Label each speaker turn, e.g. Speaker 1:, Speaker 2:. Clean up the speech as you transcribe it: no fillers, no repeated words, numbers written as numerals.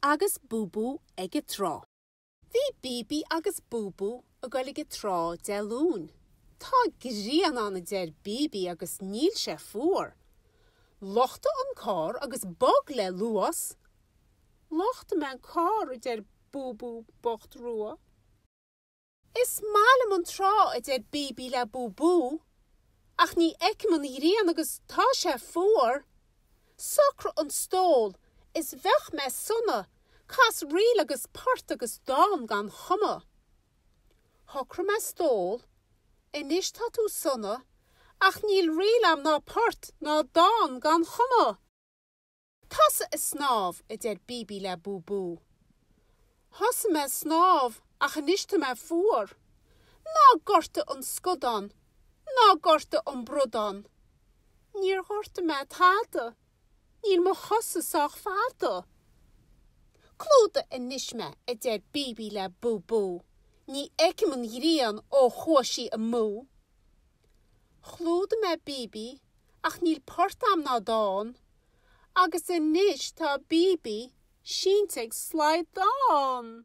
Speaker 1: agus Búbú ag an trá. Bhí Bíbí agus Búbú ag goil ag an trá Dé Luain. Tá grian ann a deir Bíbí agus níl sé fuar. Luchtaigh an carr agus bog le luas. Luchtaigh mé an carr a deir Búbú bocht rua. Is maith liom an trá, a deir Bíbí le Búbú, ach ní fheicim an ghrian agus tá sé fuar. Socraigh an stól is bheadh mé sona, cas ríl agus port agus dán gan chuma. Shocraigh mé stól, anois tá tú sona, ach níl ríl a'm ná port ná dán gan chuma. Tosaigh ag snámh, a deir Bíbí le Búbú. Thosaigh mé ag snámh ach anois tá mé fuar. Ná gortaigh an scadán, ná gortaigh an bradán. Níor ghortaigh mé tada, níl mo chosa sách fada. Clúdaigh anois mé, a deir Bíbí le Búbú, ní fheicim an ghrian ó chuaigh sí amú. Chlúdaigh mé Bíbí ach níl port a'm ná dán, agus anois tá Bíbí sínte ag slaghdán!